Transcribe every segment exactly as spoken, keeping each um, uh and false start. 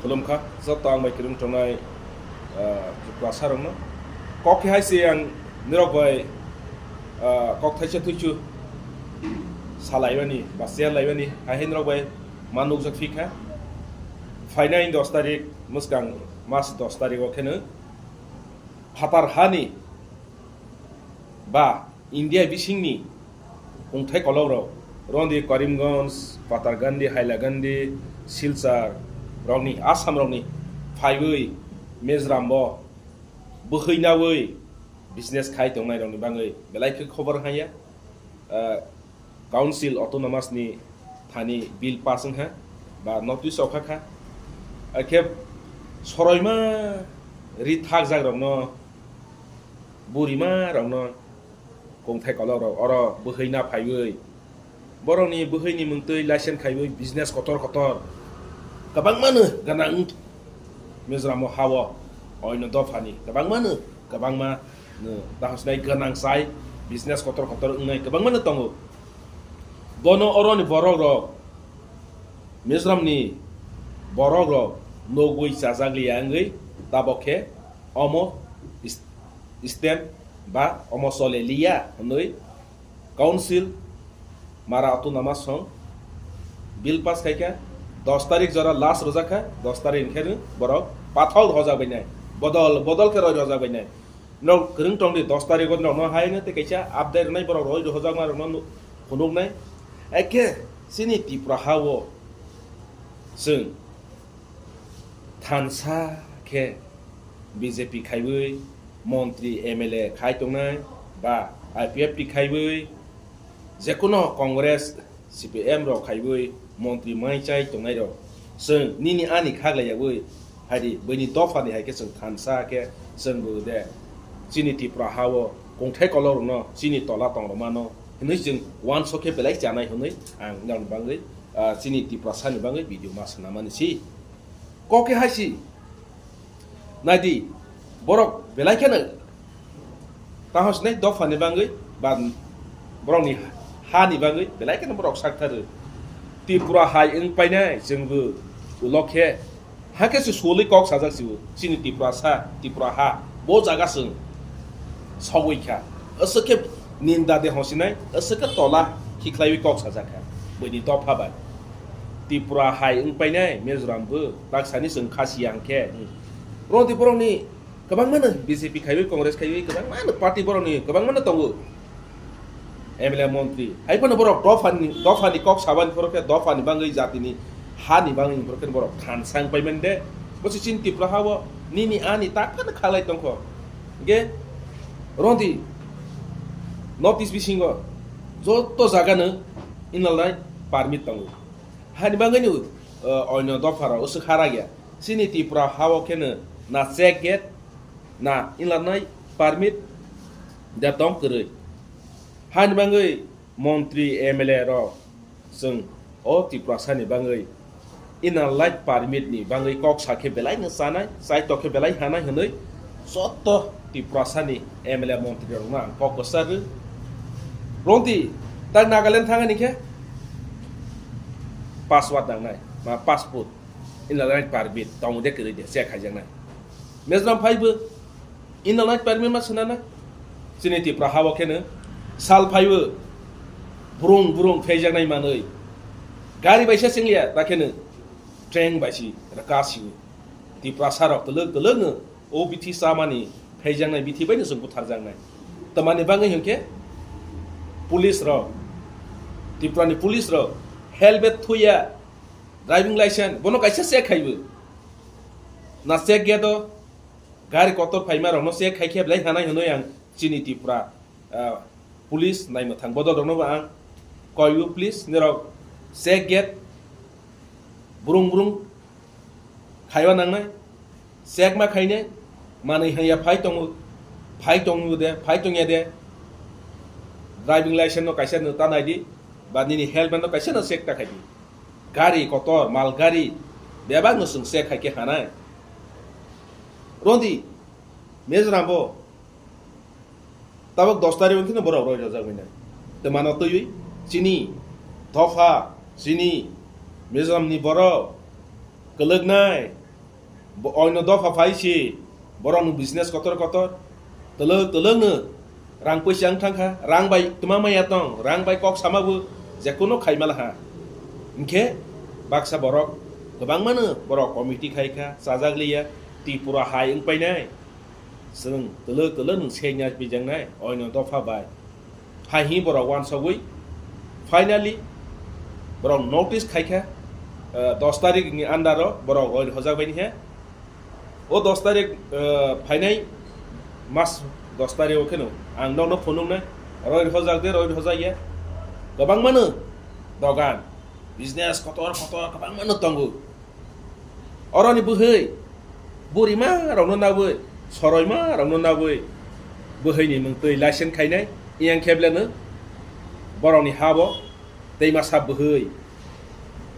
Khulumkha, joto ang bai kwrwng tongnai, ah, Tiprasa rokno. Kok khe hai se ang nirok bai, ah, kok thaisa thuichu salaimani ba share laimani, hai hai nirok bai ma nukjak phi kha. Phainai dos tarik mwskang, mas dos tarik o kheno phatar hani ba India bisingni kungthai kolokrok, rwngdi Karimganj, Patargandi, Hailakandi, Silchar rokni, Assam rokni phaiwi Mizorambo bwhwi nawi business khai tongnai rokni bagwi belai khe khobor haya. Ah, Council Autonomous ni thani bill pass wngkha ba notice okha kha. Akhe soroima ri thakjak rokno, burima rokno kungthai kolok rok oro bwhwi na phaiwi, borokni bwhwini mungtwi license khaiwi business kotor kotor kwbangmano gwnang wng Mizoram o ha o, oino dophani kwbangmano, kwbangma no, tahosnai gwnang chai business kotor kotor wngnai kwbangmano tongo. Bono oroni borok rok, Mizoramni borok rok nugwi chajak liya wngwi tabok khe omo is-, stand ba omo chole liya hwnwi Council Mara Autonomous Song bill pass khai kha, dos tarik jora last rwjak kha, dos tarik hwnkhe borok pathok rojak bai nai, bodol bodol khe roi rojak bai nai. Norok kwrwng tong di, dos tarik o norok no hai no tei kaisa update rwnai, borok roi rojak ma rok no phunuk nai. Ekhe chini Tripura ha o chwng thansa khe B J P khaiwi montri M L A khai tongnai ba I P F T khaiwi jekono Congress, C P M rok khaiwi montri mai chai tongnai rok chwng nini ani khaglai yawi haidi buini dophani hai khe chwng thansa khe chwng bo de chini Tripura ha o kungthai kolok rokno chini tola tong rok mano hwnwi chwng uansuk khe belai chanai hwnwi ang nokni bagwi, ah, chini Tiprasani bagwi video ma swnamani si. Kok khe hai si. Naidi, borok belai kheno tahos nai dophani bagwi ba borokni hani bagwi belai kheno borok saktharo. Tripura hai wng painai chwngbo ulo khe hakhe se suli kok sajak sibo chini Tripura sa, Tripura ha, bo jaga chwng sogwi kha. Aswk khe ninda de hosinai, aswk khe tola khiklaiwi kok sajak kha. Buini dopha bai. Tripura hai wng painai Mizoram bo taksani chwng kha siya hwnkhe. Roti borokni kwbangmano B J P khaiwi, Congress khaiwi, kwbangmano party borokni kwbangmano tongo. M L A montri. Hai phano borok dophani, dophani kok sabani phoro khe dophani bagwi jatini hani bagwi phoro khe borok thansa wng paimani de. Bo se chini Tripura ha o nini ani tak phano khalai tongkho. Hwnkhe roti North East bisingo joto jagano inner line permit tongo. Hani bagwino, uh, oino dopharok usuk harakya. Chini Tripura ha o kheno na check gate, na inner line permit da tong kwrwi. Hani bagwi montri M L A rok chwng o Tiprasani bagwi inner line permit ni bagwi kok sa khe belai no chanai, chaitok khe belai hanai hwnwi joto Tiprasani M L A montri rokno ang kok kwchar rw. Roti tak Nagaland thangani khe password nangnai, ma passport, inner line permit tong de kwrwi de check khaijaknai. Mizoram phaibo inner line permit ma swnana. Chini Tripura ha o kheno sal phaibo brung brung pheijaknai manwi gari bai se chwngya, ta kheno train bai si rwka sio. Tiprasa rok kwlwk kwlwk no o bithi chamani pheijaknai bithi bai no chwng butharjaknai. Tamani bagwi hwnkhe police rok, Tripura ni police rok helmet thuya, driving license bono kaisa check khaibo. Na check gate o gari kotor phaima rokno check khai khe belai hanai hwnwi ang chini Tripura, ah, police naimwthang bodol rokno bo ang koibo, please, norok check gate brung brung khaiba nangnai, check ma khainai, manwi haiya phai tongo, phai tongo de, phai tongya de, driving license no kaisa no ta naidi, ba nini helmet no kaisa no check ta khaidi. Gari kotor, mal gari, bebak no chwng check khai khe hanai. Rodi, Mizoram bo tabok dos tarik wngkhe no borok roi rojak bai nai. Tei mano twiwi chini dopha, chini Mizoram ni borok kwlwknai, Bo-, oino dopha phai si, borokni business kotor kotor, twlwk twlwkno rang puisa wng thang kha, rang bai twma maya tong, rang bai kok sama bo jekuno khaima laha. Hinkhe baksa borok kwbangmano borok committee khai kha, chajak liya, Tripura hai wng painai. Chwng twlwk twlwk nwng sengya bijaknai, oino dopha bai. Hai hi borok wansogwi, finally, borok notice khai kha, eh, dos tarikh ni under o borok oino hojak bai ni he. O dos tarikh, eh, phainai mas dos tarikh o kheno ang nokno phunuknai, roi hojak de, roi hojak ya. Kwbangmano dogan, business kotor kotor kwbangmano tongo. Oroni bwhwi, burima rokno nabwi, soroima rokno nabwi, bwhwini mwng twi license khainai, iyang khe beleno borokni habo tei masa bwhwi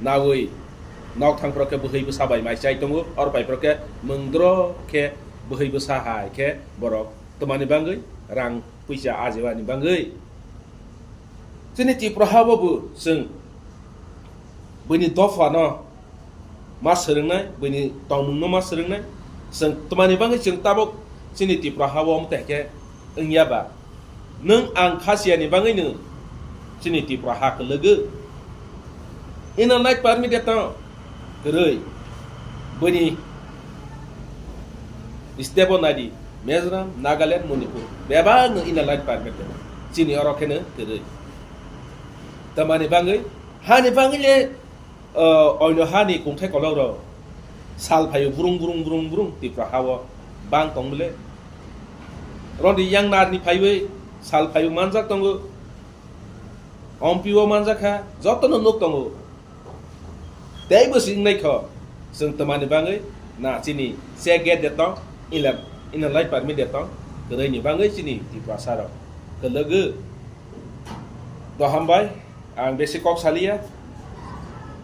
nawi nok thang phoro khe bwhwi bwsa bai mai chai tongo, oro pai phoro khe mwng dro khe bwhwi bwsa hai khe borok twmani bangwi rang puisa ajewani bangwi. Chini Tripura ha bo bo chwng buini dopha no ma swrwngnai, buini tongmung no ma swrwngnai. Chwng twmani bangwi chwng tabuk chini Tripura ha o omo khe wngya ba? Nwng ang khasiya ni bangwi no chini Tripura ha kwlwgwi. Inner Line Permit de tong kwrwi. Buini step o nai di, Mizoram, Nagaland, Manipur. Bebak no Inner Line Permit de. Chini oro khe no kwrwi. Tamani bangwi, hani bangwi le, uh, oino hani kungthai kolok rok sal phaio brung brung brung brung Tripura ha o bang tong bwle. Rodi yang nar ni phaiwi sal phaio manjak tongo. Ompi o manjak kha, joto no nuk tongo. Tei bo swng nai kho, chwng twmani bangwi na chini che gate de tong, Inner, Inner Line Permit de tong, kwrwi ni bangwi chini Tiprasa rok kwlwgwi. To hambai, ang besi kok saliya,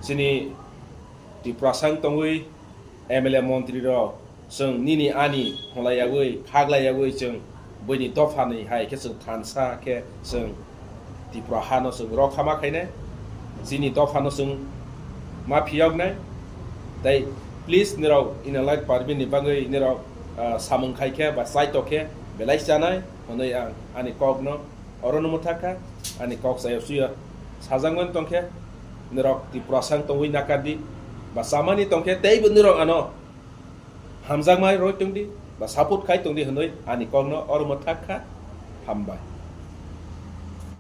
chini Tiprasa wng tongwi M L A montri rok, chwng nini ani hwnlai yagwi, khaglai yagwi chwng buini dopha ni hai khe chwng thansa khe chwng Tripura hano chwng rok khama khainai, chini dopha no chwng ma phiyoknai. Tei please nirok Inner Line Permit ni bagwi nirok, ah, samung khai khe ba chai tok khe belai chanai hwnwi ang ani kok no oro no mwthak kha. Ani kok chaya suya sajakmani tong khe nirok Tiprasa wng tongwi nakar di ba chamani tong khe teibo nirok ano hamjakmai roi tong di ba support khai tong di hwnwi ani kok no oro mwthak kha. Hambai.